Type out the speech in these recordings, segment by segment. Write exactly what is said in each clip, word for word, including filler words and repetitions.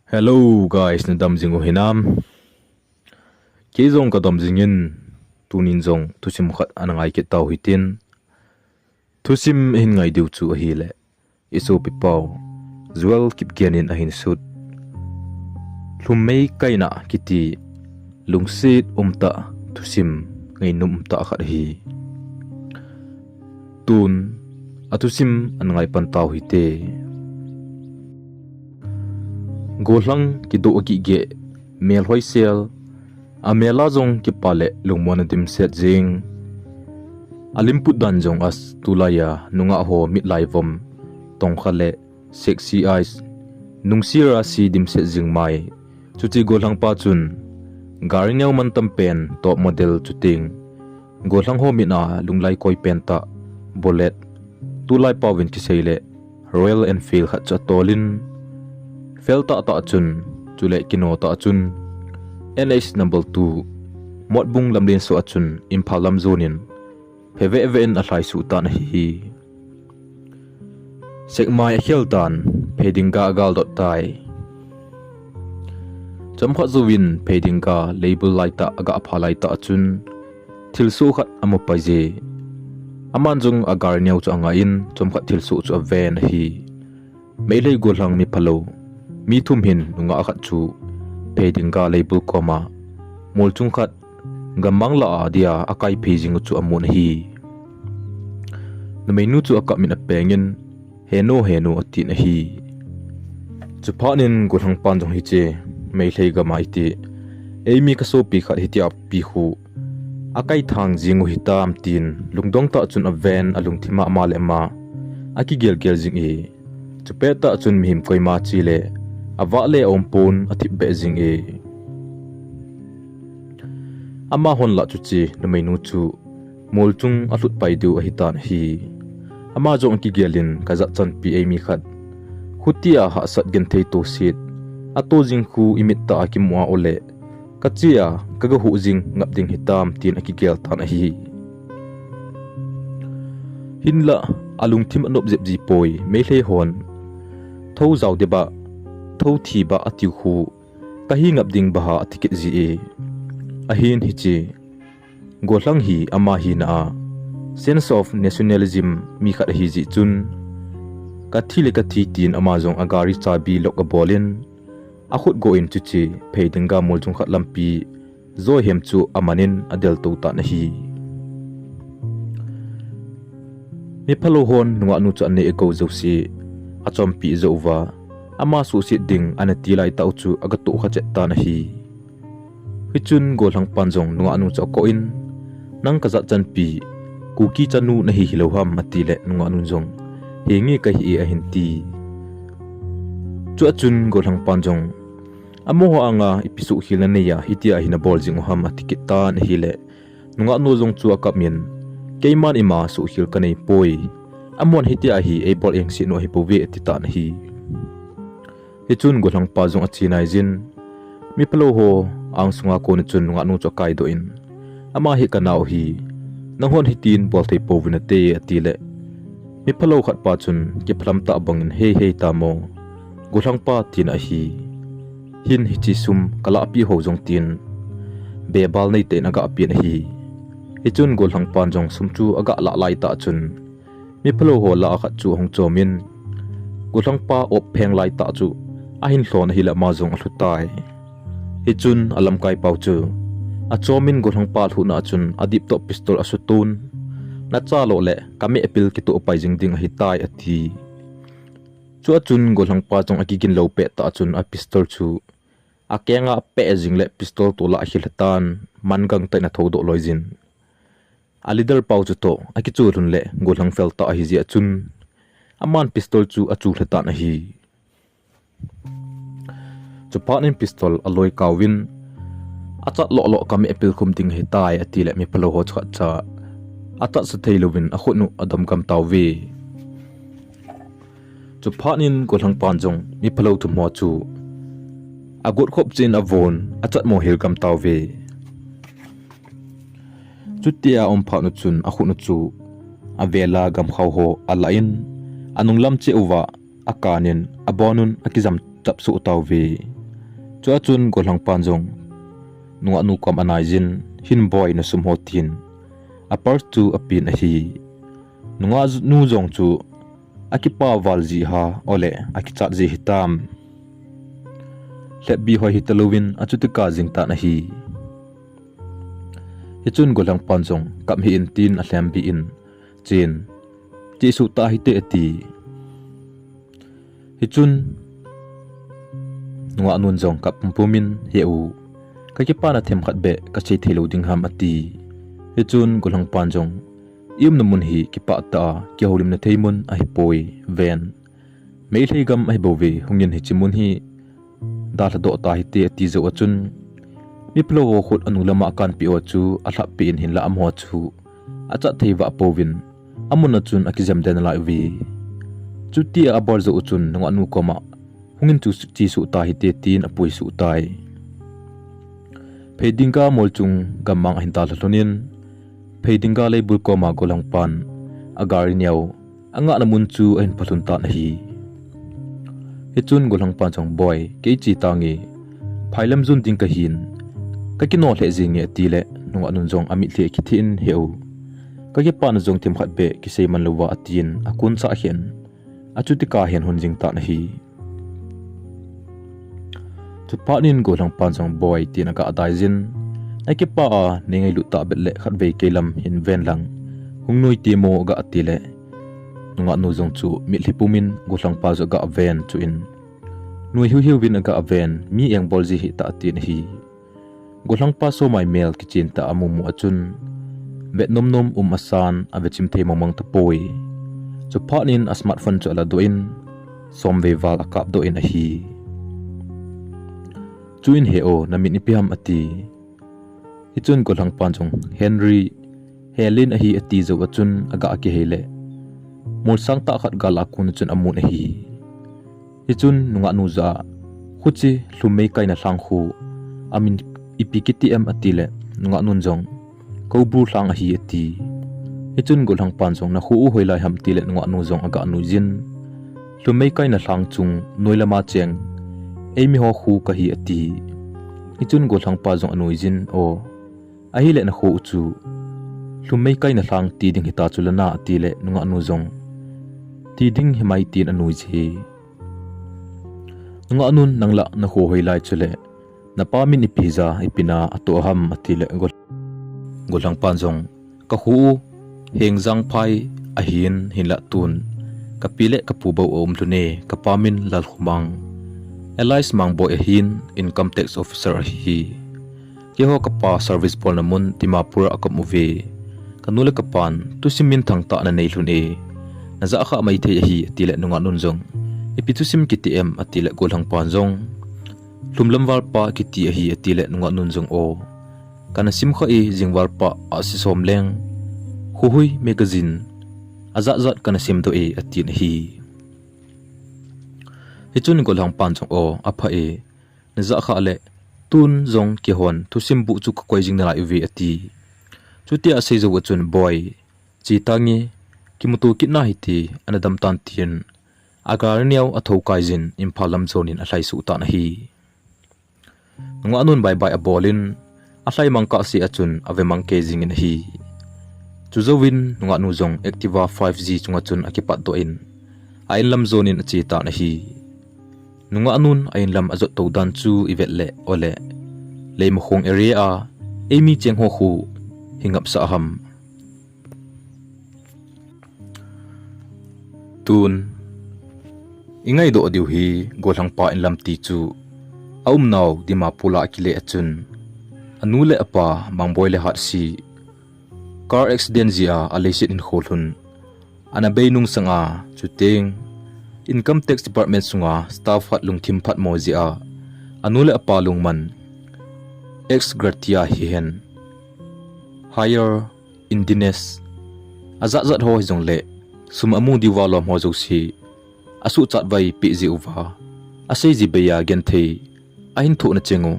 Hello guys, nadam jing u hinam? Kei jong kadam jingin, tunin jong thusim khat ana ngai kit tau hitin. Thusim ihin ngai diu chu ahile, i sopipau Joel Kipgen in ahin sut Lhummei Kaina kiti lungset umtah thusim ngainom umtah khat ahi. Tun athusim ana ngai pan tau hite. Gollhang kidoh agihgeh, melhoisel, amel a jong kipa le lungmonna dimset jing. Alimput dan jong as tulaiya nungah ho mitlai vom, tongkha le sexy eyes, nungsi rasi dimset jing mai. Chuche gollhangpa chun gari neo mantam pen top model chuteng gollhang ho mitna lunglai koi pentah Bullet, tulai paovin kisei le Royal Enfield khat chu atolin, fel tahtah chun, chule kino tah chun N H number two, Motbung lamlen soh a chun Imphal lam jonin phe veve in alhaisuh tan ahi. Sekmai akhel tan, Pheidinga agaldot tai. Chomkhat jouvin Pheidinga leibul laitah agapha laitah chun thilsoh khat amupai je. Aman jong agari neo chu angah in chomkhat thilsoh chu aven ahi. Meitei gollhang miphalou mi thum hin nungah khat chu Pheidinga leibul koma molchung khat gammang lah a dia akaiphei jing u chu amun ahi. Numeinu chu akap in apengin, Henu, henu, atin ahi. Chuphatnin gollhangpan jong hiche Meitei gama iti, eimi kasopi khat hitia pi khu akaithang jing u hitam tin lungdong tah chun aven, alungthim a ama le ama akigelgel jing e. Chupet tah chun mihem koima chele avah le aumpon athipbeh jing e. Amahon lah chuche numeinu chu molchung alhutpai diu ahitan ahi. Ama jong akigelin, kajatchanpi eimi khat khutia hahsat genthei toset ato jing khu imit tah a kimu a ole, kachea kagahuh jing ngap ding hitam tin akigel tan ahi. Hinlah alungthim anop jep jipoi, Meitei hon thou jao deba, thou thiba atiu khu kahi ngap ding baha atikit ji e. Ahin hiche gollhang hi ama hina a sense of nationalism mi khat ahi jeh chun, kathi le kathi tin ama jong agari chabi lock abolin, akhut goh in chuche Pheidinga molchung khat lampi joihem chu amanin adeltou tan ahi. Miphalou hon nungahnu chu aneh agou jouse achompi jouva, ama suhset ding anati laitah u chu agatoh khachet tan ahi. Hichun gollhangpan jong nungahnu chu akoh in, nang kajatchanpi Kuki chanu nahi hilou ham, atile nungahnun jong, henge kahi e, ahinti. Chua chun gollhangpan jong, amaho anga ipi suhkhel nanei a hitia hi nabol jing u ham, atikit tan ahile, nungahnu jong chu akap in, keiman ima suhkhel kaneipoi, amahon hitia hi eibol engset u ahibouve, atitan ahi. Hichun gollhangpa jong ache naijin, miphalou ho angsunga kona chun nungahnu chu akaidoh in, ama hi kanao hi, nanghon hitin bolthei pouvin nate, atile, miphalou khatpa chun kiphalam tah bangin, hei, hei tamo, gollhangpa, tina ahi. Hin hiche sum kalahpeh hou jong tin, bebal neitah in agapen ahi. Hichun gollhangpan jong sum chu agalah laitah chun, miphalou ho lah a khat chu ahung chomin, gollhangpa oppheng laitah chu ahin lhon ahile ama jong alhutai. Hichun alamkaipau chu achomin gollhangpa alhuhna chun adiptoh pistol asuton, nachaloh le kamehpil kitohpai jing ding ahitai, ati. Chua chun gollhangpa jong akiginlou pettah chun apistol chu akenga apeh jing le pistol toh lah akhilhatan, mangangtah in athoudoh loijin, aleader pau chutoh akichulhun le gollhang feltah ahijeh a chun, aman pistol chu achulhatan ahi. Chuphatnin pistol aloikauvin, achat lohloh kamehpil khum ding ahitai, atile miphalou ho chu khatcha achatsa theilouvin akhutnu adamgam tauve. Chuphatnin gollhangpan jong miphalou thum ho chu agotkhop cheh in avon, achatmo hilgam tauve. Chutia aumphatnu chun akhutnu chu avela gamkhao ho alah in, anunglam cheh uva akanin, abonun akijam chapsoh tauve. Chua chun gollhangpan jong nungah nu kom anaiyin, hin boi, nasum ho, tin a purse chu apen ahi. Nungah nu jong chu akipa val jeh ham, ole akichat jeh hitam, lhepbih hoi hitalouvin achuti kah jing tan ahi. Hichun gollhangpan jong kap hih in tin alhembih in, chen, cheh suh tah hite ati. Hichun nungah nun jong kap pumpum in, he u, kakipana themkhat beh kasei thei lou ding ham ati. Hichun gollhangpan jong, i umna mun hi kipah tah a kihoulimna thei mun ahipoi, ven. Meitei gam ahi bouve, hungin hiche mun hi dalha doh tah hite ati jou a chun, mi phalou ho khut anu lama akanpeh u chu alhap peh in hinlah amaho chu achat thei vah pouvin, amun a chun akijem den nalai uve. Chuti a abol jou u chun nungah nu koma, hungin chu cheh suh tah hite tin apui suh tai. Pheidingka molchung gammang ahin dalha lhonin, Pheidingka leibul koma gollhangpan agari neo angahna mun chu ahin pha lhon tan ahi. Hichun gollhangpan jong, boi, kei che tange, phailam jon ding kahin, kakino lheh jenge atile, nungah nun jong amitlhi akithin, he u, kakipana jong themkhat beh kisei man louva atin, akun chah khen, achuti kah hin lhung jing tan ahi. Chuphat in gollhangpan jong, boi, tin aga daiyin, nakipah a neingailut tah beh le khatvei keilam hin ven lang, hung noi temo aga tile, nungah nu jong chu mitlhi pumin gollhangpa jong aga ven, chuin noi hiuhiuvin aga ven, mi engbol jeh hita atin ahi. Gollhangpa somai mel kichen tah a amumu a chun, vet nomnom um asan, avechim thei mongmong tapoi. Chuphat in a smartphone chu aladoh in, somvei val akapdoh in ahi. Chuin, he o, namin ipi ham ati. Hichun gollhangpan jong, Henry, Helen ahi ati jou a chun aga kihei le, molsang tah khat gal a kon a chun amun ahi. Hichun nungah nu jah a, khuche lhum meikaina lhang khu amin ipi kiti em atile, nungah nun jong, Koubru lhang ahi ati. Hichun gollhangpan jong, nakho u hoilai ham atile, nungah nu jong aga nuiyin, lhum meikaina lhang chung noi lama cheng eimi ho khu kahi ati. Hichun gollhangpa jong anuiyin, o, ahile nakho u chu lhum meikaina lhang ti ding hita chu lana atile, nungah nu jong, ti ding himai tin anuije. Nungah nun, nang la nakho hoilai chule, napa min ipi hija, ipi na atoh ham atile, gol, gollhangpan jong, kakho u Hengjangphai ahin, hinlah tun kapi le kapu bou aum lhone, kapa min Lalkhomang, alias Mangboi ahin, income tax officer ahi. Keiho kapa service bolna mun Dimapur a kaum uve. Kanu le kapan thusim minthang tah nanei lhon e, najah kha maithei ahi atile, nungah nun jong, ipi thusim kiti em atile, gollhangpan jong, lhumlam valpa kiti ahi atile, nungah nun jong, o, kana sim kha e, jingvalpa a sisom leng, Khohui magazine ajat jat kana simdoh e atin ahi. Hichun gollhangpan jong, o, apha e, najah kha le, tun jong keihon thusim buh chu kakoi jing nalai uve ati. Chutia asei jou a chun, boi, che tange, kimuto kit nahite, ana dam tan tin, agari neo athou kaiyin, Imphal lam jonin alhaisuh tan ahi. Nungah nun bye bye abolin, alhai mang kahse a chun ave mang kei jingin ahi. Chujouvin nungah nu jong Activa five G chunga chun akipatdoh in, a inlam jonin ache tan ahi. Nungah nun a inlam ajot tou dan chu ivet le, ole, Leimakhong area a eimi cheng ho khu hi ngapsah ham. Tun ingaidoh diu hi, gollhangpa inlam ti chu aumnau Dimapur a kile a chun, anu le apa Mangboi le Hatsi car accident jeh a aleiset hinkho lhun, ana bei nungsang a, chuteng Income Tax Department sunga staff khat lungthim phatmo jeh a anu le apa lungman, ex gratia hihen, higher indebtedness, ajat jat ho hijongle, sum amu diuva lom ho jouse asuhchat vaipeh jeh uva, aseiji beiya genthei ahin thohna cheng u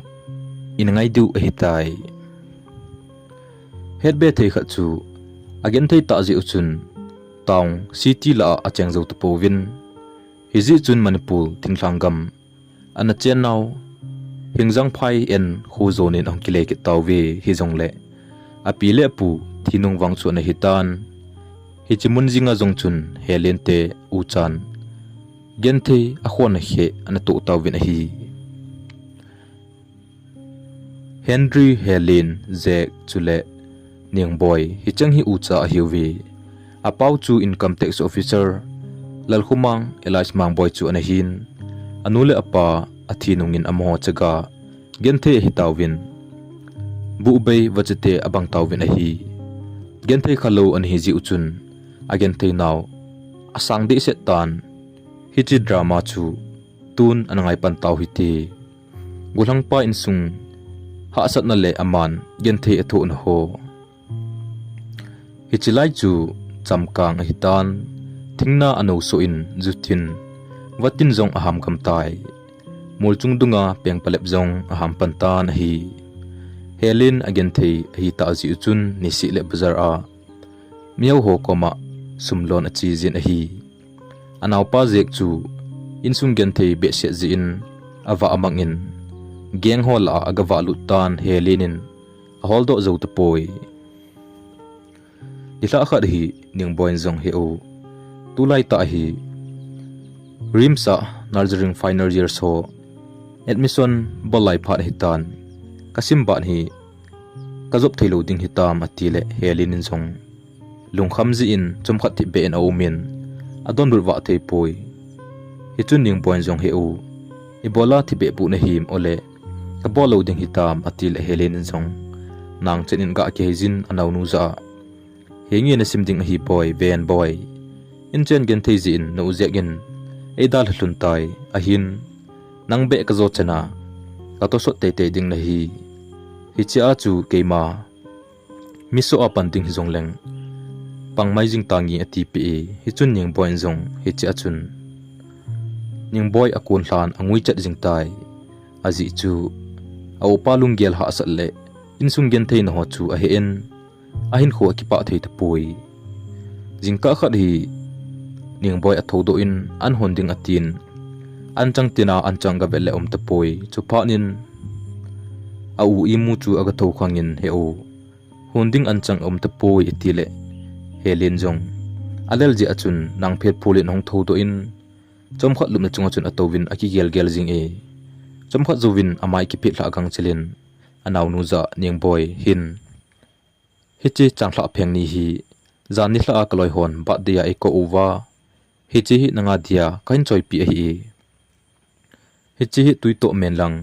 ingai diu ahitai. Hetbe thei khat chu, agenthei tah jeh u chun town, city lah a acheng jou tapouvin, hijeh chun Manipur thinglhang gam ana chennau Hingjang phai en khu jonin ahung kile kit tauve, hijongle api le apu thi nung vang chu ana hitan. Hiche mun jinga jong chun Helen te u chan genthei akhon akhe ana toh tauvin ahi. Henry, Helen, Jack chule Ningboi, hicheng hi ucha ahiuve. Apau chu Income Tax Officer Lalkhumang alias Mangboi chu ana hin. Anu le apa athi nungin amaho chaga genthei ahitauvin, buhbei vachete abang tauvin ahi. Genthei khalou ana hi jiu chun agenthei nau asang dehset tan. Hiche drama chu tun ana ngai pan tau hite. Golhangpa insung hahsatna le aman genthei athohna ho. Hiche lai chu chamkang ahitan, thingna anosoh in juthin vatin jong aham gam tai. Molchung dunga pengpalep jong aham pan tan ahi. Helen agenthei ahitah jiu chun nisih le bazar a mihao ho koma sum lon ache jin ahi. Anaopa Jack chu insung genthei behseh jeh in avah amang in, gang ho lah a agavah lut tan Helen in aholdoh jou tapoi. Nilhah khat hi Ningboi in jong, "He u, tulai tah hi RIMS a nursery final years ho admission bol lai phat ahitan, kasim ban hi kajop theilou ding hitam," atile Helen in jong lungkham jeh in chomkhat thipbeh in aumin, adonbut vah theipoi. Hichun Ningboi in jong, "He u, ibola thipbeh bu nahim, ole kabol lou ding hitam," atile Helen in jong nangchen in gah kihei jin anaonu jah a, "Henge nasim ding ahi boi, ven boi. Inchen genthei jeh in na u Jack in eidalha lhon tai, ahin nang beh kajo chana katosot teitei ding nahi. Hichea chu keima misoh a pan ding hijongleng pang mai jing tange," atipeh e. Hichun Ningboi in jong hichea chun Ningboi akonlhan angui chat jing tai. Ajeh chu aupa lunggel hahsat le insung gentheina ho chu ahe in, ahinkho akipah thei tapoi. Jingkah khat hi Ningboi athoudoh in an hon ding atin, anchang tina anchang gavet le aum tapoi. Chuphat in a u imu chu agathou khang in, "He u, hon ding anchang aum tapoi," atile Helen jong alel jeh a chun nangphet phul in ahung thoudoh in, chomkhat lupna chunga chun atouvin akigelgel jing e. Chomkhat jouvin amai akiphet lhah gang chel in anaonu jah a, "Ningboi, hin hiche changlhah pheng ni hi jan nilhah a kaloi hon birthday a eikou uva, hiche hi nanga dia kahin choipeh ahi e. Hiche hi tui toh men lang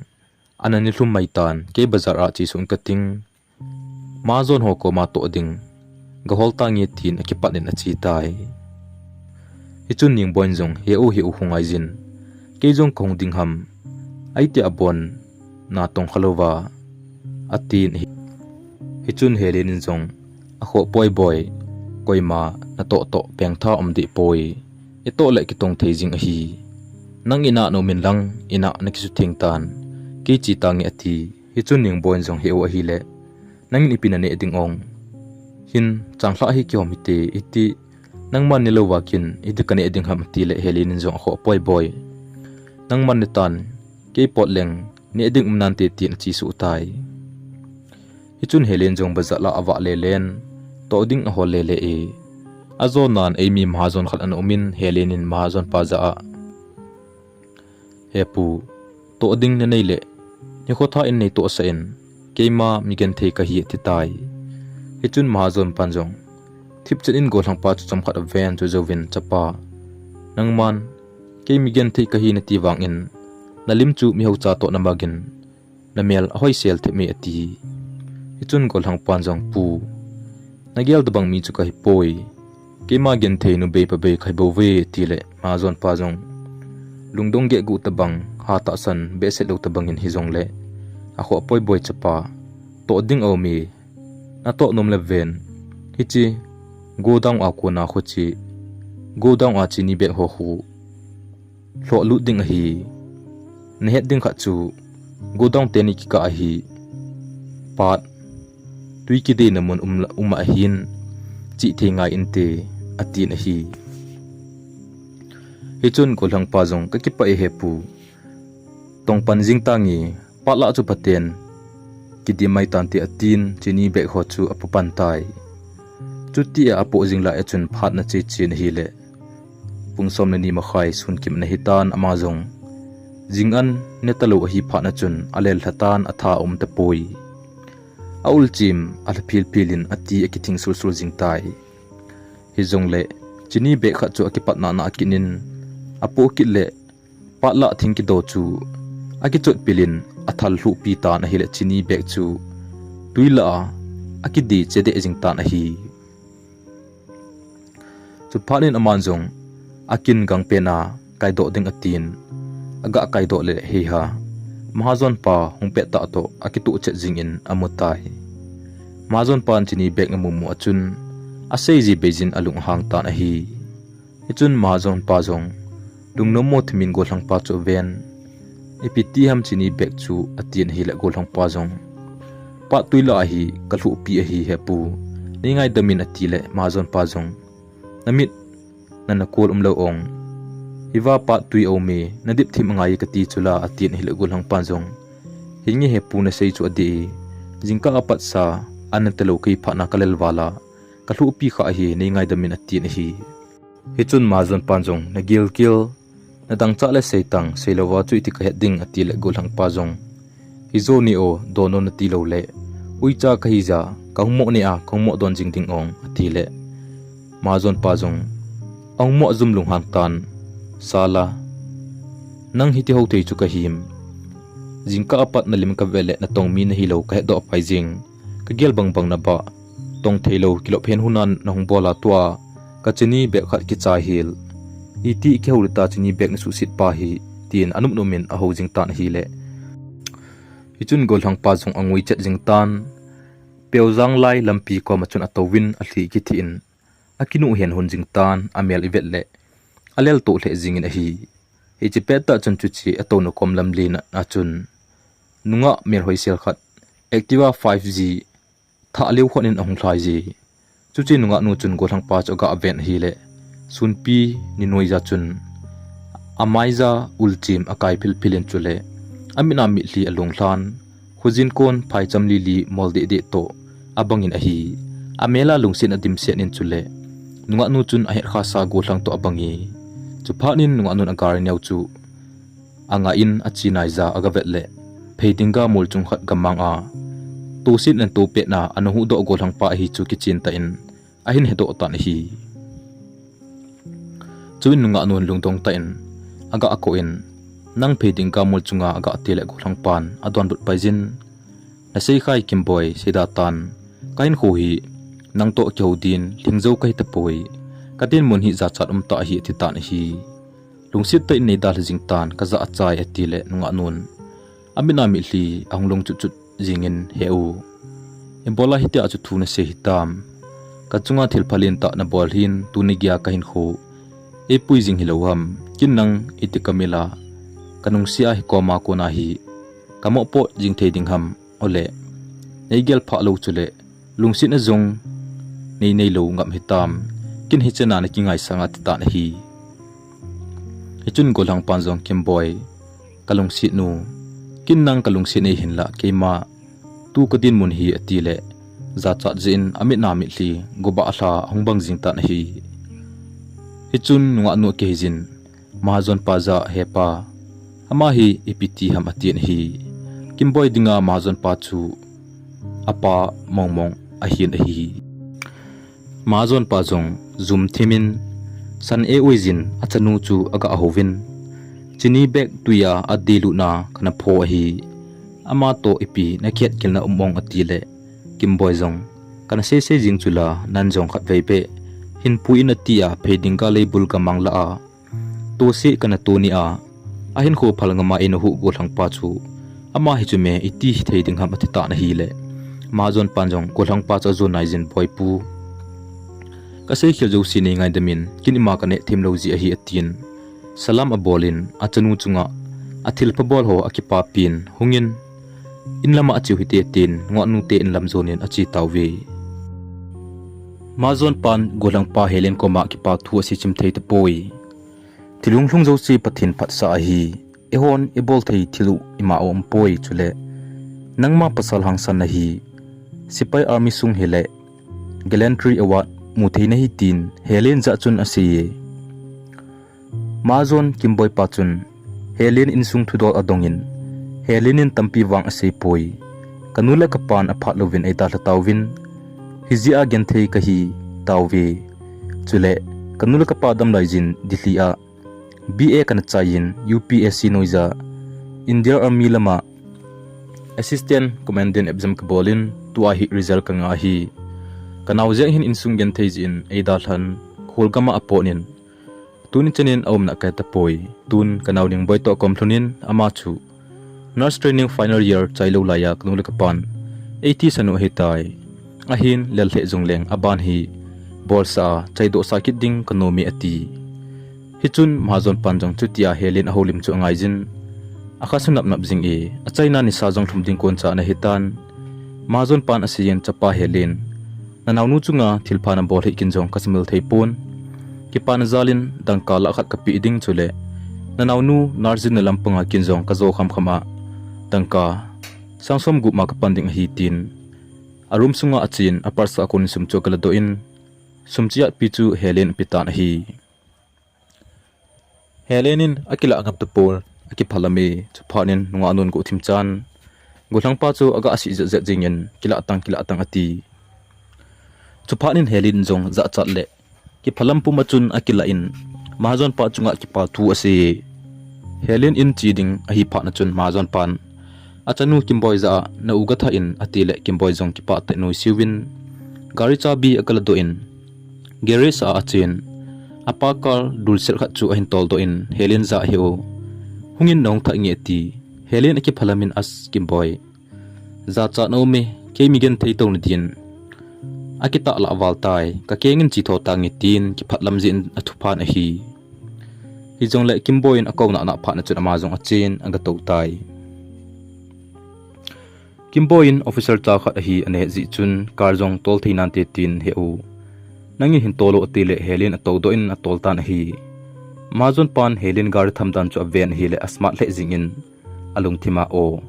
ana nilhum mai tan, kei bazar a chesuh inge kating, mahajon ho koma toh ding gahol tange," tin akipat in ache tai. Hichun Ningboi in jong, "He u, he u, hung ngai jin, kei jong kahung ding ham, aiti abon natong khalouva," atin ahi. Hichun Helen in jong, "Akhoh poi boi, koima natoh toh pengtha um deh poi, itoh le kitong thei jing ahi. Nang in a na um in lang, in a nakisutheng tan, kei che tange," ati. Hichun Ningboi in jong, "He u, ahile nangin ipi naneh ding ong, hin changlhah hi kihom hite, iti nangman nelouva kin iti kaneh ding ham?" atile Helen in jong, "Akhoh poi boi, nangman netan, kei pot leng neh ding um nante," tin achesuh tai. Hichun Helen jong bazar lah a avah lelen, toh ding ahol lele e. Ajonan eimi mahajon khat ana um in Helen in mahajon pa jah a, "He pu, toh ding nanei le nikho tha in neitohsah in, keima migenthei kahi," ati tai. Hichun mahajon pan jong thipchet in golhangpa chu chomkhat aven, chujouvin, "Chapa, nangman kei migenthei kahi nati vangin nalim chu mihao cha toh namagin namel ahoisel thei me," ati. Hichun golhangpan jong, "Pu, nagel tobang mi chu kahipoi, keima genthei nubei pabei kahi bouve," atile mahajon pa jong lungdong gehguh tobang, hatahsan behseh lou tobangin, "Hijongle akhoh poi boi chapa, toh ding aum e, natoh nom le ven, hiche godown a kona kho che, godown a chini bag ho khu lhoh lut ding ahi. Nahet ding khat chu godown teni kikah ahi, pat tui kideina mun um, um ahin, chihthei ngai inte," atin ahi. Hichun golhangpa jong, "Kakipah e he pu, tongpan jing tange, Patla chu phaten kidim mai tante atin, chini bag ho chu apoh pan tai. Chutia apoh jing lai a chun phat na che chen ahile, pung som le ni makhai sun kim ana hitan, ama jong jing an ne talou ahi phat na chun alel lha tan, atha aum tapoi. A ul chim alha phil phil in ati akithing sul sul jing tai. Hijongle chini bag khat chu akipat na na akinin, apoh kit le patla thing kido chu akichot pil in athal lhuh pi tan ahile, chini bag chu tui la a akidi che de jing tan ahi. Chuphat in aman jong akin gang pen a kaidoh ding atin, aga kaidoh le, hei ha, Mahajon pa hung pet tah toh akituh chet jing in amu tai. Mahajon pan chini bag amu mu a chun asei ji bei jin alung ahang tan ahi. Hichun Mahajon pa jong lungnom mo thimin gollhang pa chu aven, ipi ti ham chini bag chu atin ahile, gollhang pa jong, pat tui la ahi, kalhuh pi ahi hepu, nei ngaidam in atile, Mahajon pa jong, namit nana kol umlou ong, hiva pat tui aume, nadip thim angai kati chula atin ahile, gollhang pan jong, hinge hepu, nasei chu adih e, jingkah apat sa an ne talou kei phat na kalel val a kalhuh pi kha ahi, nei ngaidam in atin ahi. Hichun Mahajon pan jong, nagil gil, nadang chah le sei tang, seilou va chu iti kahet ding atile, gollhang pa jong, hijo ni o, don o nati lou le, uicha kahi ja, kahung mo ne a, kahung mo don jing ding ong atile, Mahajon pa jong ahung mo jum lunghang tan, sala, nang hiti ho thei chu kahim, jingkah apat nalim kavet le natong mi nahilou kahetdoh pai jing. Kagel bang bang nabah, tong theilou kilop hen hun a nahung bol a tua kachini bag khat kichai hel. Iti kihou le ta chini bag nasuhset pa hi, tin anop nop in ahou jing tan ahile. Hichun gollhang pa jong angui chet jing tan, Peojang lai lampi koma chun atouvin alhi kithih in, akinuh hen hun jing tan, amel ivet le alel toh lheh jing in ahi. Hiche pettah chun chuche atouna kom lam len a chun nungah melhoi sel khat Activa five G thah leu khon in ahung lhai je. Chuche nungah nu chun gollhang pa chu aga ven ahile, sunpi ni noija chun amaija ulchim akai phil phil in chule, amit a mitlhi alung lhan, khojin kon phaicham lili mol deh deh toh abang in ahi. Amel a lungset in adimset in chule, nungah nu chun ahet khasa gollhang toh abang e. Chuphat in nungah nun agari neo chu angah in achi naija agavet le, phei ding gamol chung khat gamang a toset in atoh pet na ana huhdoh gollhang pa ahi chu kichen tah in ahin hedoh tan ahi. Chuin nungah nun lungdong tah in aga akoh in, nang phei ding gamol chunga aga tile, gollhang pan adonbut pai jin, nasei khai Kimboi, seida tan, kahinkho hi nang toh kihou din lhingjou kahi tapoi, kadinmun hi jachat um tah ahi ati tan ahi. Lungset tah in neidalha jing tan, kajah achai atile nungah nun amit a mitlhi ahung lungchut chut jing in, he u, ibola hitia chu thu nasei hitam, kachunga thil phalin tah nabol hin tuni geiya kahinkho eipui jing hilou ham, ken nang iti kamil a kanungse a hikoma kona hi kamoh pot jing thei ding ham, ole neigel phah lou chule lungset na jong nei neilou ngap hitam, ken hichena nakingaisang ati tan ahi. Hichun gollhang pan jong, Kimboi, kalungset nu, ken nang kalungset nei hinlah keima tu kadinmun hi atile, jachat jeh in amit a mitlhi gobah lha ahung bang jing tan ahi. Hichun nungah nu akihei jin, Mahajon pa jah, he pa, ama hi ipi ti ham atin ahi. Kimboi dinga Mahajon pa chu apa mong mong ahin ahi. Mahajon pa jong jum thim in san e ui jin achanu chu aga houvin, chini bag tuiya adih lutna kana pho ahi. Ama toh ipi nakhet kilna um ong atile, Kimboi jong, kana sei sei jing chula, nang jong khatvei beh hinpui in atia, phei ding ga leibul gamang lah a toset kana to ni a, ahinkho phal ngam a eina huh gollhang pa chu, ama hi chu me iti hithei ding ham ati tan ahile, Mahajon pan jong gollhang pa chu ajon nai jin, Boipu, kasei khel jouse nei ngaidam in, ken ima kaneh thim lou jeh ahi atin, salam abol in achanu chunga athilpha bol ho akipapin hungin, in lama ache u hite tin, nungah nute in lam jon in ache tauve. Mahajon pan gollhang pa Helen koma kipa thu asei chim thei tapoi. Thil hunglhung jouse Pathen phatsah ahi. eihon ibol thei thil u ima aumpoi chule nangma pasal hangsan nahi, Sepai Army sung hile Gallantry Award mu thei nahi, tin Helen jah chun aseiye. Majon Kimboi pa chun Helen insung thudol adongin, Helen in tampi vang aseipoi. Kanu le kapan aphat louvin eidalha tauvin, hijeh a genthei kahi tauve. Chule kanu le kapa damlai jin Delhi a B A kana chaiyin U P S C noija India Army lama Assistant Commandant exam kabolin tua hi result kanga hi. Kanao jeng hin insung genthei jin eidalhan kholgama apotnin, tuni chanin aumna kahe tapoi. Tun kanao Ningboi toh kom lhunin ama chu nurse training final year chailou laiya kanu le kapan eithisan u ahitai. Ahin lel lheh jongleng aban hi bolsa a chaidohsa kit ding kanom e ati. Hichun Mahajon pan jong chutia Helen ahoulim chu angaijin, akha sunap nap jinge, achaina nisa jong lhum ding koncha ana hitan. Mahajon pan aseiyin, chapa Helen, nanaonu chunga thilpha nabol hi ken jong kasimil theipon. Kipana jalin dangka lah khat kapeh ding chule nanaonu nurse jinna lampanga ken jong kajo khamkham a dangka sang som gup ma kapan ding ahi, tin a room sunga achen, a purse a konin sum chu akaladoh in, sum chiatpi chu Helen apetan ahi. Helen in akilah ngam tapon, akiphalam e, chuphatnin nungah nun guhthim chan, gollhangpa chu aga sih jetjet jengin, kilah tang, kilah tang ati. Chuphatnin Helen jong jachat le kiphalam puma chun akilah in, Mahajon pa chunga kipa thu asei. Helen in che ding ahi phatna chun Mahajon pan achanu Kimboi jah a, na u gathah in atile Kimboi jong kipah tah in nuisat uvin gari chabi akaladoh in garage a achen, apa car dulsel khat chu ahin toldoh in Helen jah a, he u, hungin nahung thah nge ati. Helen akiphalam in, as Kimboi, jachat na um e, kei mi genthei touna din akitahlah val tai, kakengin che tho tange, tin kiphatlam jeh in athuphan ahi. Hijongle Kimboi in akouna ana phatna chun ama jong achen agatou tai. Kimboi in officer cha khat ahi ana het jeh chun car jong tol thei nante tin, he u, nangin hin tol o atile Helen atoudoh in atol tan ahi. Mahajon pan Helen gari tham dan chu aven ahile asmart lheh jengin alungthim a, o,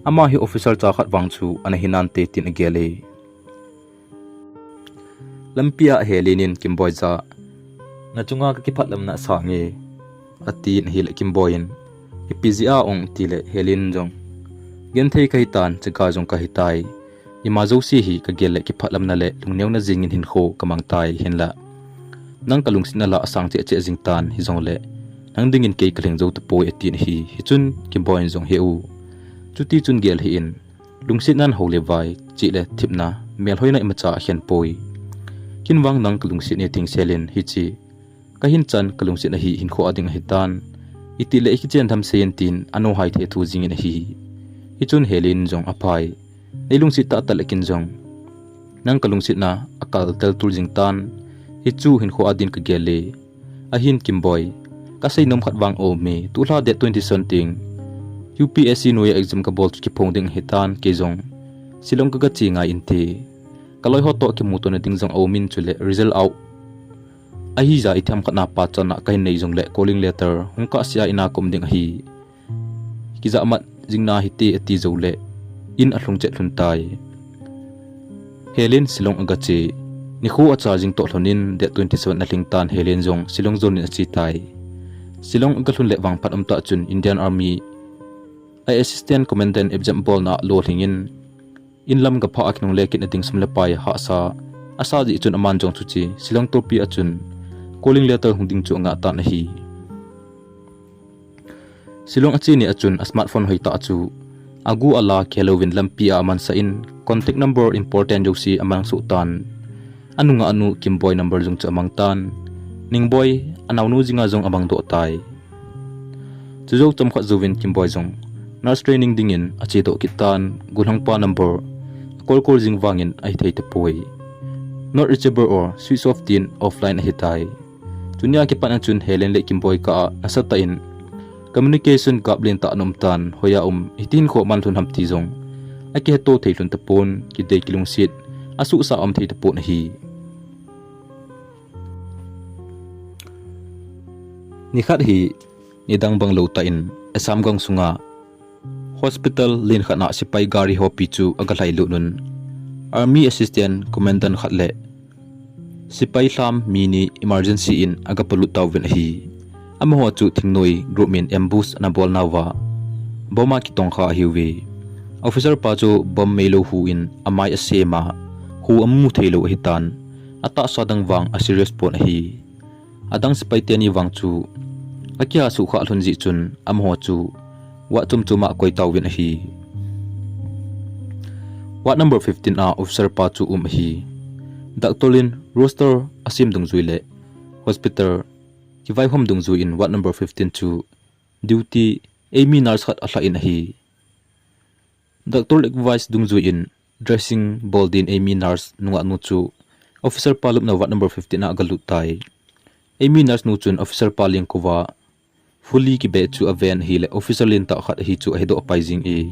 ama hi officer cha khat vang chu ana hi nante tin agel e. Lampia Helen in Kimboi jah a, nachunga kakiphatlamna asange, atin ahile Kimboi in, ipi jeh a ong tile Helen jong, genthei kahitan, chaga jong kahitai, ima jouse hi kagel le kiphatlamna le lungneona jengin hinkho kamangtai, hinla nang kalungsetna lah asang cheh cheh jingtan, hijongle nang dingin kei kalhing jou tapoi atin ahi. Hichun Kimboi in jong, he u, chutichun gel hih in, lungsetnan hou le vai, chih le thepna, melhoina imacha akhen poi. Ken vang nang kalungset e, thingselin hiche kahinchan kalungsetna hi hinkho a ding ahitan, itile ikichen tham seiyin, tin anohai thethu jingin ahi. Hichun Helen in jong, aphai, neilungset tahtah le ken jong nang kalungsetna akal teltul jingtan, hichu hinkho a din kagel e. Ahin Kimboi, kaseinom khat vang aume, tulha date twenty seven teng U P S C noiya exam kabol chu kiphong ding ahitan, kei jong Shillong kagache ngai inte. Kaloiho toh kimutona ding jong aumin, chule result out ahija ithemkhatna pachatna kahin nei jongle calling letter hung kahsea ina kaum ding ahi. Kijahmat jing nahite, ati joule in alhung chet lhun tai. Helen Shillong agache. Nikho acha jing toh lhonin date twenty seven alhingtan, Helen jong Shillong jonin achetai. Shillong agalhun le vangphat umtah chun Indian Army a Assistant Commandant exam bolna lolhingin, inlam gaphah a kinungle kit nading sum le pai hahsa asa jeh chun aman jong chuche Shillong torpi a chun calling letter hung ding chu angah tan ahi. Shillong ache nia chun a smartphone hoitah chu agu ala khelouvin lampia amansah in, contact number important jouse amangsoh tan. Anunga anu Kimboi number jong chu amangtan. Ningboi anaonu jinga jong amangdoh tai. Chujou chomkhat jouvin Kimboi jong nurse training dingin achedoh kittan, gollhangpa number akolkol jing vangin ahithei tapoi. Not reachable or switch off tin offline ahitai. Chunia kipatna chun Helen le Kimboi kah a nasatah in communication gap lentah ana umtan, hoiya um, hiti hinkho aman lhun ham ti jong akiheto thei lhon tapon, kidei kilungset asuhsah aum thei tapon ahi. Nikhat hi nidang banglou tah in Assam gam sunga hospital len khat a sepai gari hopi chu aga lhailut un, Army Assistant Commandant khat le sepai lham mi ni emergency in aga polut tauvin ahi. Amaho chu thingnoi group in ambush ana bolnauva bomb a kitongkha ahiuve. Officer pa chu bomb meilou hu in amai asem a, hu amu theilou ahitan, atahsa dang vang aserious pon ahi. Adang sepai teni vang chu akiha suhkhah lhon jeh chun amaho chu ward chom chom a akoi tauvin ahi. Ward number fifteen a officer pa chu um ahi. Doctor in roster asem dungjui le hospital kivaihom dungjui in ward number fifteen chu duty eimi nurse khat alhah in ahi. Doctor advice dungjui in dressing bol din eimi nurse nungah nu chu officer pa lupna ward number fifteen a agalut tai. Eimi nurse nu chun officer pa lengkouva fuli kibeh chu aven ahile officer lentah khat ahi chu ahedoh pai jing e.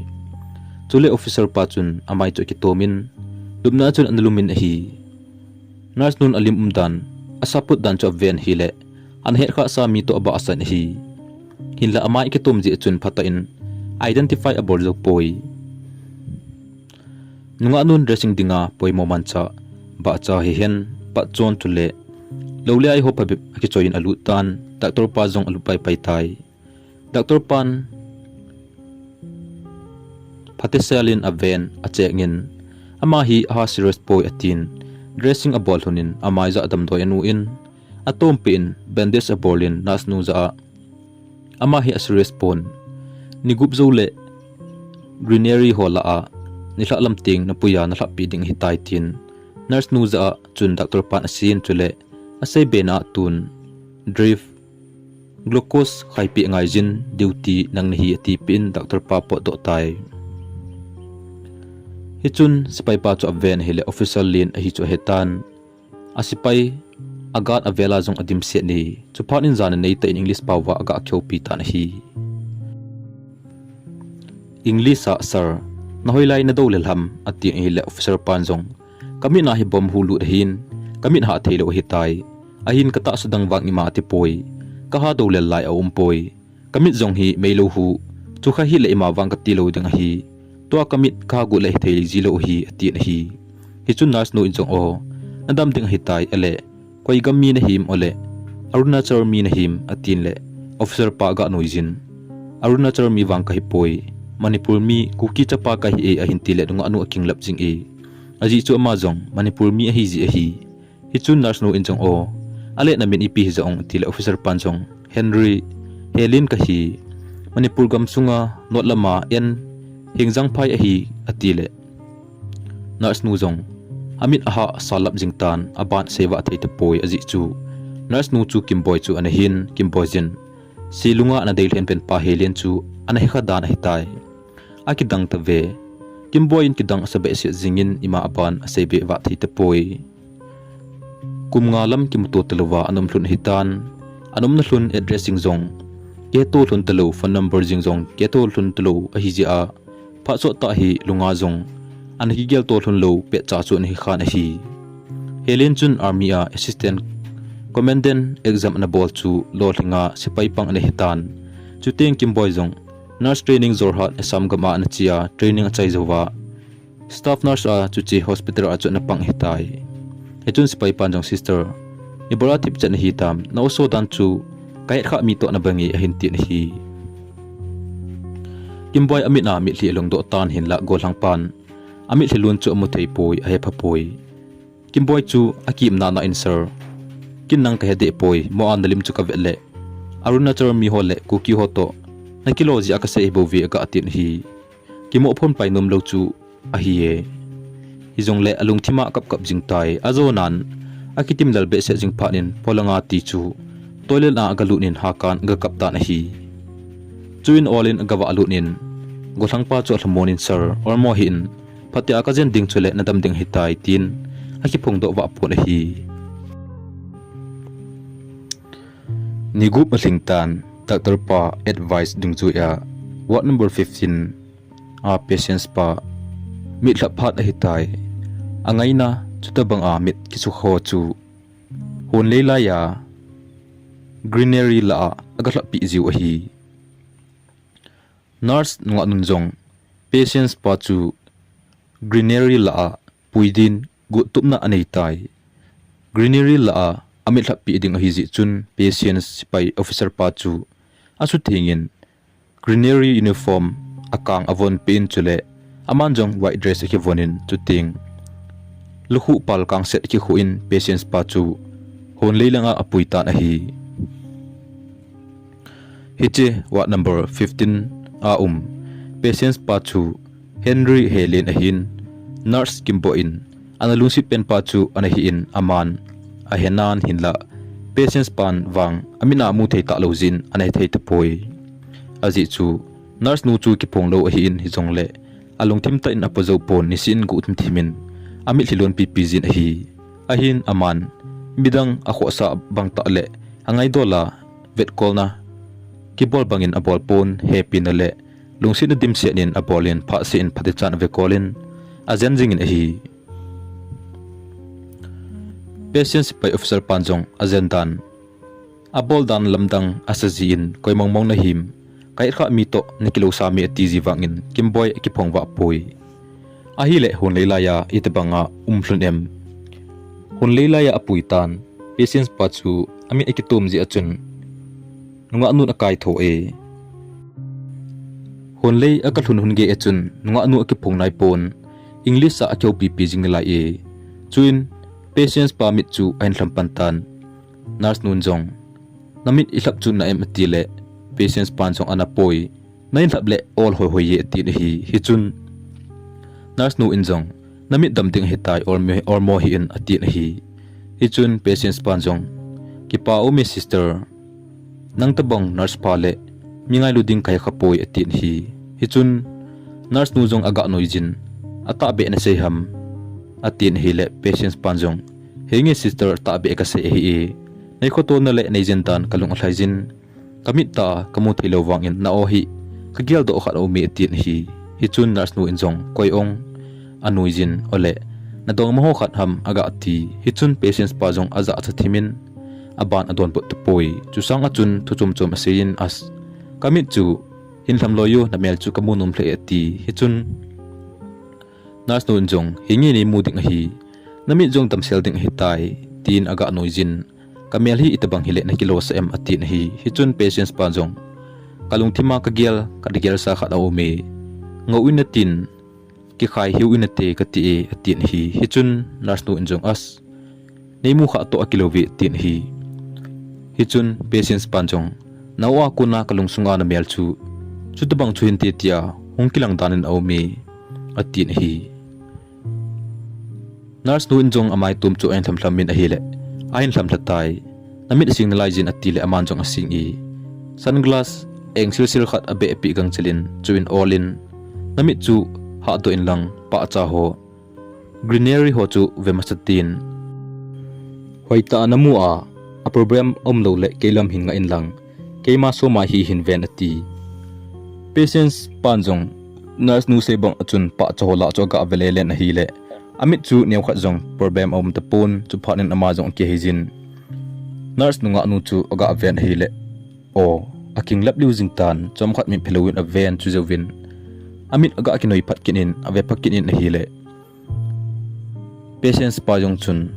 Chule officer pa chun amai chu akitom in lupna chun analum in ahi. Nurse nun alim umdan, asaput dan chu aven ahile, ana hetkhah sa mi toh abahsan ahi. Hinla amai akitom jeh chun phatah in identify abol jou poi. Nungah nun dressing dinga poimo manchah, bahcha hihen, patchon chule lou le ai ho phabep akichoi in alut tan, doctor pa jong alut paipai tai. Doctor pan phatesel in aven, achek in, ama hi aha serious poi atin, dressing abol lhon in amai jah damdoi anu in, atompi in bandage abol in nurse nu jah a, ama hi aserious pon, ni gup jou le greenery ho lah a nilhah lam teng napuiya nalhahpi ding ahitai tin, nurse nu jah a chun doctor pan asei in chule aseibe na a tun drip, glucose khaipeh angaijin, duty nang nahi atipeh in doctor pa potdoh tai. Hichun sepai pa chu aven ahile officer len ahi chu ahetan, asepai a guard avel a jong adimset in, chuphat in jana neitah in English paova aga kihoupi tan ahi. English a, Sir, nahoilai nadou lel ham, atin ahile officer pan jong, kamit na hi bomb hu lut ahin, kamit hah theilou ahitai, ahin katahsa dang vang ima atipoi, kaha dou lel lai aumpoi, kamit jong hi meilou hu, chukha hile ima vang katilou ding ahi, tua kamit kaha got le hithei jilou ahi, atin ahi. Hichun nurse nu in jong, o, nadam ding ahitai, ale, koi gam mi nahim, ole, Arunachal mi nahim, atin le, officer pa aga nuijin, Arunachal mi vang kahipoi, Manipur mi, Kuki chapa kahi e, ahin tile nungah nu akinglap jing e. Ajeh chu ama jong Manipur mi ahijeh ahi. Hichun nurse nu in jong, o, ale namin ipi hija ong, atile officer pan jong, Henry Helin kahi, Manipur gam sunga North lama N Hengjangphai ahi, atile nurse nu jong amit aha salap jing tan, aban seivah thei tapoi, ajeh chu nurse nu chu Kimboi chu ana hin, Kimboi jin, Silunga ana deilhen pen pa Helin chu ana hekha dan ahitai. Akidang tave. Kimboi in kidang asa behseh jingin ima aban aseibe vah thei tapoi. Kum nga lam kimuto talouva ana um lhon ahitan, ana umna lhon address jing jong kiheto lhon talou, phone number jing jong kiheto lhon talou ahijeh a, phat sottah hi lunga jong ana kigelto lhon lou petcha chu ana hikhan ahi. Helin chun army a assistant commandant exam ana bol chu lolhinga sepai pang ana hitan. Chuteng Kimboi jong nurse training Jorhat Assam gam a ana che a training achai jouva, staff nurse a chuche hospital a chu ana pang ahitai. Hichun sepai pan jong, Sister, ibol a thipchet nahitam, na-o so dan chu kahetkhah mi toh nabang e, ahin tin ahi. Kimboi amit a mitlhi alungdoh tan hinla gollhang pan amitlhi lun chu amu theipoi, ahephapoi. Kimboi chu akimnana in, Sir, ken nang kahedehpoi, mo a nalim chu kavet le Arunachal miho le Kuki ho toh nakilo jeh a kasei ahibouve, aga tin ahi. Kimoh phonpai nomlou chu ahi e. Hijongle alungthim a akapkap jingtai, ajonan akitimlel behseh jing phat in polanga ti chu toilet a agalut in hakan agakap tan ahi. Chuin ol in agavah lut in gollhangpa chu alhamon in, Sir, olmo hih in, phatea kajen ding chule nadam ding ahitai, tin akiphongdoh vahpon ahi. Ni gup alhingtan, doctor pa advice dungjuia ward number fifteen a patients pa mitlhap phat ahitai. Angaina chutobanga mit kisukha ho chu hon leilaiya greenery lah a agalhahpeh jiu ahi. Nurse nungah nun jong Patience pa chu Greenery lah a pui din guhtupna anei tai. Greenery lah a amit lhap pi ding ahi jeh chun Patience sipai officer pa chu asuthengin Greenery uniform akang avon peh in chule aman jong white dress akivon in chuteng lukhuh pal kang set akikhuh in Patience pa chu Honlei langa apui tan ahi. Hiche ward number fifteen a um Patience pa chu Henry Helen ahin, Nurse Kimboi in ana lungset pen pa chu ana hi in aman ahenan hinlah Patience pan vang amin a amu thei talou jeh in ana hethei tapoi. Ajeh chu Nurse nu chu kiphong lou ahi in hijongle alungthim tah in apo jou pon, nisih in guh thimthim in amit lhilon pipi jin ahi. Ahin aman midang akhohsah bang tah le angaidol a vetkolna kibol bangin abol pon, hepina le lungsetna dimset in abol in phatseh in phatechan avekol in ajen jingin ahi. Patience sipai officer pan jong ajen dan abol dan lamdang asa jin, koi mongmong nahim, kahet kha mi toh nakilou sa me ati ji vangin Kimboi akiphong vah poi. Ahile Honlei laiya itobanga um lhon em? Honlei laiya apui tan Patience pa chu amit akitom jeh a chun nungah nun akaitho e. Honlei aka lhun hun gei a chun nungah nu akiphong nai pon, English a akihoupipi jing nalai e. Chuin Patience pa mit chu ahin lham pan tan. Nurse nun jong, namit ilhap chu na em atile, Patience pan jong ana poi, nahin lhap le ol hoihoi e atin ahi. Hichun Nurse nu in jong, namit dam ding ahitai, olmo, olmo hih in atin ahi. Hichun Patience pan jong, kipa aume sister, nang tobang nurse pa le mi ngailu ding kahi khapoi atin ahi. Hichun Nurse nu jong aga noi jin, atahbeh nasei ham atin ahile Patience pan jong, henge sister, tahbeh kasei ahi e. Neikhoto na le neijen dan kalung alhai jin, kamit tah a kamu theilou vangin na-o hi kageldoh khat aume atin ahi. Hichun Nurse nu in jong koi ong anui jin, ole nadongma ho khat ham aga ti. Hichun Patience pa jong ajahcha thim in aban adonbut tapoi. Chusang a chun thu chomchom asei in as, kamit chu hin lhamloi u, namel chu kamu nom lheh e ati. Hichun Nurse nu in jong, henge neimu ding ahi, namit jong damsel ding ahitai, tin aga noi jin, kamel hi itobang hile nakilosah em atin ahi. Hichun Patience pa jong, kalungthim a kagel, kagel sa khat aume, ngou in natin, kikhai hiu in nate kati e atin ahi. Hichun Nurse nu in jong as, neimu kha toh akilouve atin ahi. Hichun Patience pan jong, na-o a kona kalungsunga namel chu chutobang chu hinte tia hung kilang dan in aume atin ahi. Nurse nu in jong amaitom chu ahin lhamlham in ahile, ahin lhamlha tai. Namit asing nalai jin atile aman jong asing e. Sunglass eng silsil khat abeh peh gangchel in, chuin ol in, namit chu hahdoh inlang pahcha ho, greenery ho chu ve masa tin, hoitah a namu a, a problem aumlou le keilam hin ngah inlang, keima soma hi hin ven ati. Patience pan jong Nurse nu sei bang a chun pahcha ho lah chu aga ve lelen ahile, amit chu neokhat jong problem aum tapon, chuphat in ama jong akihei jin, Nurse nungah nu chu aga ven ahile, o, akinglap liu jing tan, chomkhat mit phelou in aven, chujouvin amit aga kinoi phat kit in, ave phat kit in ahile, Patience pa jong chun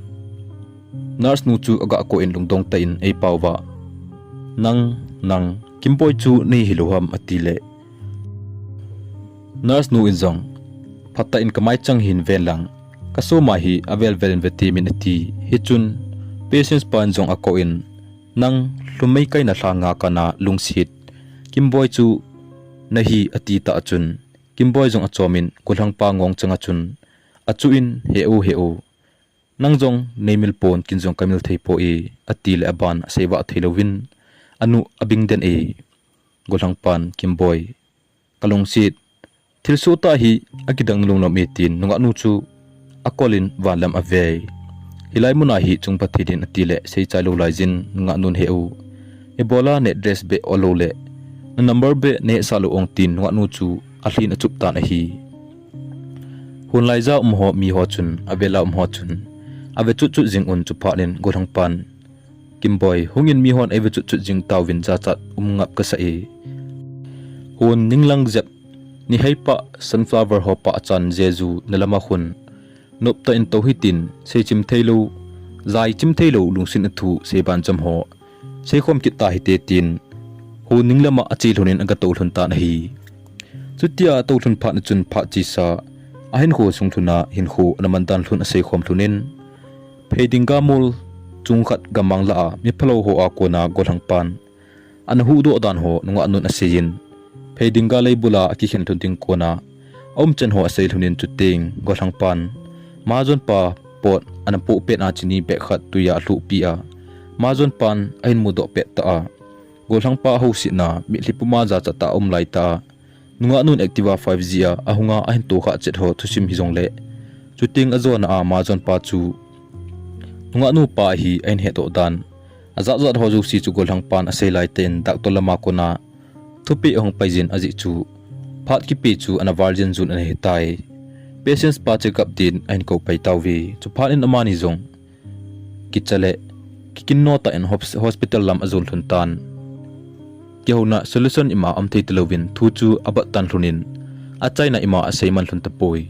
Nurse nu chu aga kou in lungdong tah in eipao va, nang, nang Kimboi chu nei hilou ham atile, Nurse nu in jong, phatah in kamai chang hin ven lang, kasoma hi avel vel in ve temin ati. Hichun Patience pan jong akou in, nang lhumei kaina lhanga kana lungset Kimboi chu nahi ati tah chun, Kimboi jong achom in gollhang pa ngong chang a chun, achuh in, he u, he u, nang jong neimil pon, ken jong kamil thei poi atile aban asei vah theilouvin, anu abing den e. Gollhang pan, Kimboi, kalungset, thilsoh tah hi akidang nalunglom e tin nungah nu chu akol in vanlam ave. Hilai muna hi chung pha thei din atile seichai lou lai jin nungah nun, he u, ibola na address beh ol lou le na number beh nahesah lou ong tin nungah nu chu alhin achup tan ahi. Hunlai ja um ho mi ho chun, avela um ho chun ave chutchut jing un, chuphat in gollhang pan, Kimboi, hungin mihon eive chutchut jing tauvin, jachat um ngap kasah e. Hon ninglang jep, ni heipah sunflower ho pah chan Jesu na lama khun nopta in tou hitin, seichim theilou, jaichim theilou lungsin a thu seiban cham ho seikhom kit ta hite tin, hon ninglama ache lhonin aga tou lhon tan ahi. Chutia atou lhon phat a chun phat chesa, ahinkho sung lhona hinkho ana man dan lhon aseikhom lhonin, Pheidinga mol chung khat gammang lah a miphalou ho a kona Golhangpan ana huhdoh dan ho nungah nun aseiyin, Pheidinga leibula akikhen lhon ding kona aumchan ho asei lhonin chuteng Golhangpan majonpa pot ana poh pet a chini bag khat tuia alhuhpi a, majonpan ahin mudoh pet ta a, Golhangpa ahousetna mitlhi puma jachat tah a um laitah a, nungah nun Activa five G a ahunga ahin tokhah chet ho thusim hijongle, chuteng ajona a majonpa chu nungah nupa ahi ahin hetdoh dan, ajatjat ho jouse chu Golhangpan asei laitah in doctor lama kona thupeh ahung paijin ajeh chu phat kipe chu ana val jeng jun ana hitai. Patients pa checkup din ahin kou pai tauve. Chuphat in amani jong kicha le kikinno tah in hos-, hospital lam ajon lhon tan. Kihouna solution ima aum thei talouvin thu chu abat tan lhonin, achaina ima asei man lhon tapoi.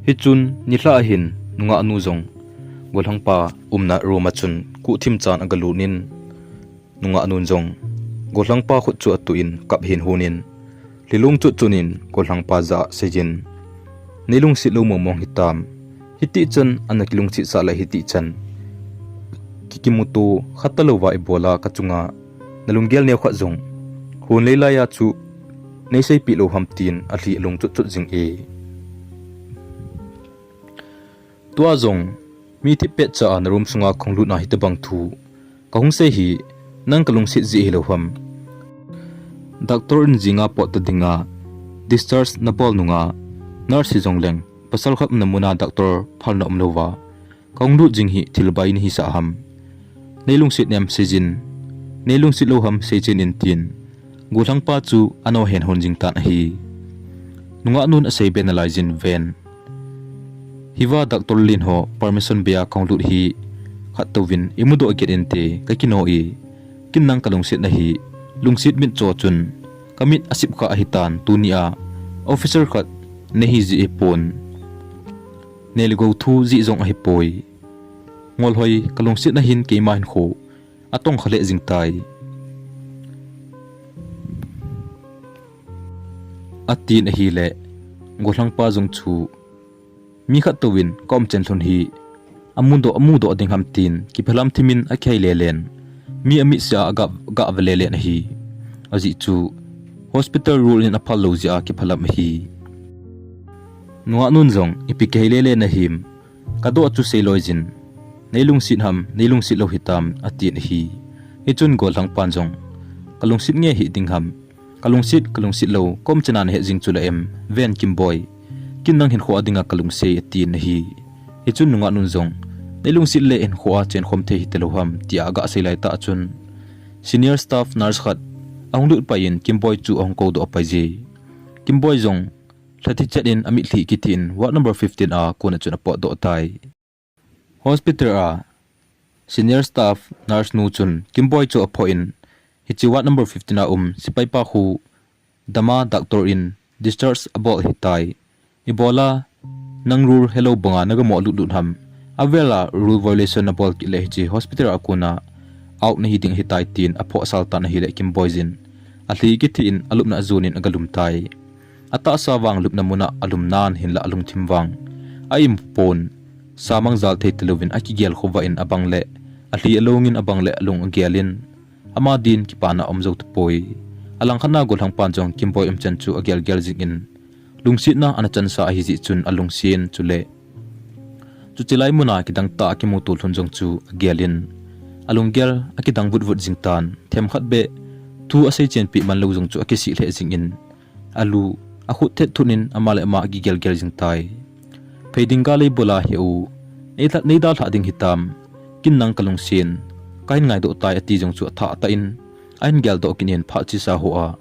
Hichun nilhah ahin nungah nu jong Golhangpa umna room a chun kuhthim chan aga lut in, nungah nun jong Golhangpa khut chu atuh in kap hin hunin, lhilung chutchut in Golhangpa jah a aseiyin, neilungset lou mongmong hitam, hitih chan ana kilungset sah le hitih chan kikimuto kha talouva ibola kachunga nalunggel neokhat jong hon leilai a chu neiseipeh lou ham tin alhi alung chutchut jing e. Tua jong mi thip petcha a na room sunga kahung lutna hitobang thu kahung sei hi nang kalungset jeh hilou ham? Doctor in jinga pot ta dinga discharge nabol nunga nurse hijongleng pasal khat umna muna doctor phalna umlouva kahung lut jing hi thil bai nahisah ham? Neilungset nem seiyin, neilungset lou ham seichen in tin Golhangpa chu ana hen hon jing tan ahi. Nungah nun asei be nalaiyin ven, hiva doctor len ho permission beiya kahung lut hi khat touvin imudoh kit inte, kakino e. Ken nang kalungset nahi, lungset mitcho chun kamit asip kha ahitan, tunia officer khat nahi jeh ahipon, neh le gou thu jeh jong ahipoi. Ngolhoi kalungsetna hin keima hinkho atongkha lheh jing tai, atin ahile, Golhangpa jong chu mi khat touvin kaumchan lhon hi amudoh, amudoh ding ham tin kiphalam thimin akihei lelen, mi amit seh a aga, aga ve lelen ahi. Ajeh chu hospital rule in aphal lou jeh a kiphalam ahi. Nungah nun jong ipi kihei lele nahim, kadoh chu seiloiyin, neilungset ham, neilungset lou hitam, atin ahi. Hichun Golhangpan jong, kalungset nge hiding ham, kalungset, kalungset lou kaumchan a nahet jing chu la em, ven Kimboi, ken nang hinkho a dinga kalungsei, atin ahi. Hichun nungah nun jong, neilungset le hinkho a chenkhom thei hita lou ham, tia aga sei laitah chun senior staff nurse khat ahung lut pai in Kimboi chu ahung koudoh paiye. Kimboi jong lhathi chet in amitlhi kithi in ward number fifteen a kona chun apotdoh tai. Hospital a senior staff nurse nu chun Kimboi chu aphoh in, hiche ward number fifteen a um sepaipa khu dama doctor in discharge abol ahitai. Ibola nang rule helou banga nagamoh lutlut ham? Avela rule violation nabol kit le hiche hospital a kona out nahi ding ahitai, tin aphohsal tan ahile Kimboi jin alhi kithi in alupna ajon in agalum tai. Atahsa vang lupna muna alum nan hinla alungthim vang a-impon, samang jal thei talouvin akigel khovah in abang le alhi along in, abang le alung agel in, ama din kipana aum jou tapoi. Alangkhat na Golhangpan jong Kimboi umchan chu agelgel jing in, lungsetna ana chansa ahijeh chun alungsen, chule chuche lai muna kidang tah a kimuto lhon jong chu agel in, alunggel akidang vutvut jing tan, themkhat beh thu aseichenpeh man lou jong chu akisih lheh jing in, alu akhut thet thut in ama le ama akigelgel jing tai. Pheidinga leibula he u, neidalhah ding hitam, ken nang kalungsen, kahin ngaidoh tai, ati jong chu athah tah in ahin geldoh kit in phat chesa hoa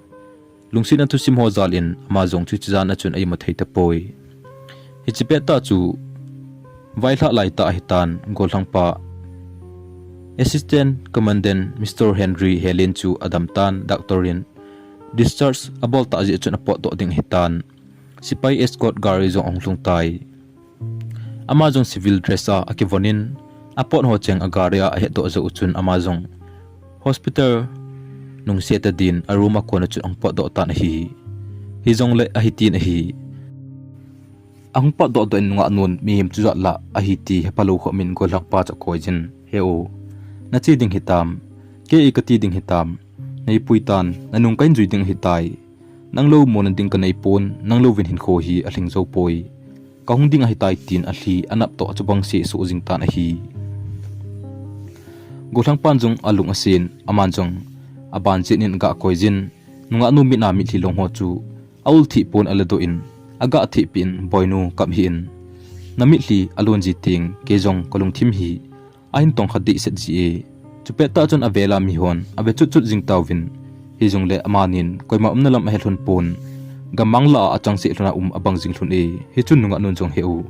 lungsetna thusim ho jal in ama jong chuche jan a chun a-imu thei tapoi. Hiche pettah chu vailhah laitah ahitan, Golhangpa Assistant Commandant Mister Henry Helen chu adam tan, doctor in Discharge abol tah jeh chun apotdoh ding ahitan, sepai escort gari jong ahung lhung tai. Ama jong civil dress a akivon in, apot ho cheng agari a ahetdoh jou chun ama jong hospital nungse tadin a room a kon a chun ahung potdoh tan ahi. Hijongle ahitin ahi. Ahung potdoh doh in nungah nun mihem chujat lah ahi ti hephalou khom in gollhangpa chu akoi jin, "He u, nache ding hitam, kei kati ding hitam, neipui tan, nanung kahin jui ding ahitai. Nang lou mona ding kaneipon, nang louvin hinkho hi alhing jou poi. Kahung ding ahitai," tin alhi anap toh achubang se asoh jing tan ahi. Gollhangpan jong alung asen, aman jong aban jet in agah koi jin, nungah nu mit a mitlhi long ho chu aul thih pon aladoh in, agah thehpeh in, "Boinu, kap hih in. Namitlhi alon ji teng kei jong kalungthim hi ahin tongkha dehset ji e." Chupet tah chun avel a mihon ave chutchut jing tauvin. Hijongle amanin koima umna lam ahe lhon pon, gammang lah a achang seh lhon a um abang jing lhon e. Hichun nungah nun jong, "He u,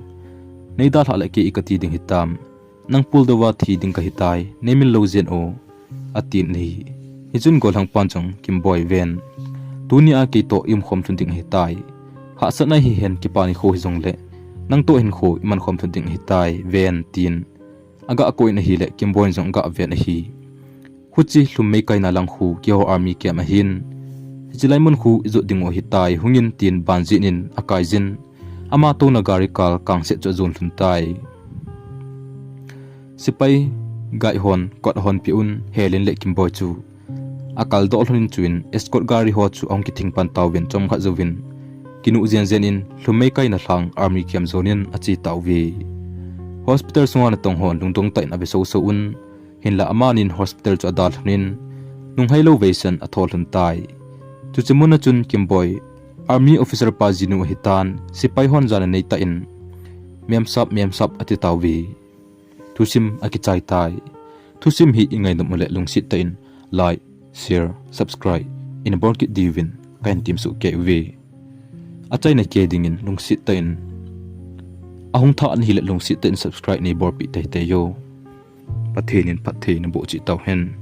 neidalhah le kei kati ding hitam, nang puldou a thi ding kahitai, neimil lou jen o," atin ahi. Hichun gollhangpan jong, "Kimboi, ven, tunia keitoh iumkhom lhon ding ahitai. Hahsatna hihen kipa nikho hijongle nangtoh hinkho imankhom lhon ding ahitai, ven," tin agah koi in ahile Kimboi'n jong agah ven ahi. Huche lhum meikaina lang khu keiho army camp ahin. "Hiche lai mun khu ijot dingu ahitai, hungin," tin ban jet in akai jin, ama touna gari kal kangset chu ajon lhon tai. Sepai guide hon kot ahonpeh un, Helin le Kimboi chu akaldoh lhon in, chuin escort gari ho chu ahung kithing pan tauvin, chomkhat jouvin kinuh jenjen in lhum meikaina lhang army camp jon in ache tauve. Hospital sunga natong hon lungdong tah in ave soso un, hinla amanin hospital chu adalhon in, nunghailou veisan atho lhon tai. Chuche mun a chun Kimboi, army officer pa jinu ahitan, sepai hon jana neitah in, "Memsap, memsap," ati tauve. Thusim akichai tai. Thusim hi ingainom uleh lungset tah in like, share, subscribe ina bol kit diuvin kahin temsoh kei uve. Achaina kei dingin lungset tah in, ahung thah nahile lungset tah in subscribe neibolpeh teitei o. Pathen in phatthei naboh cheh tauhen.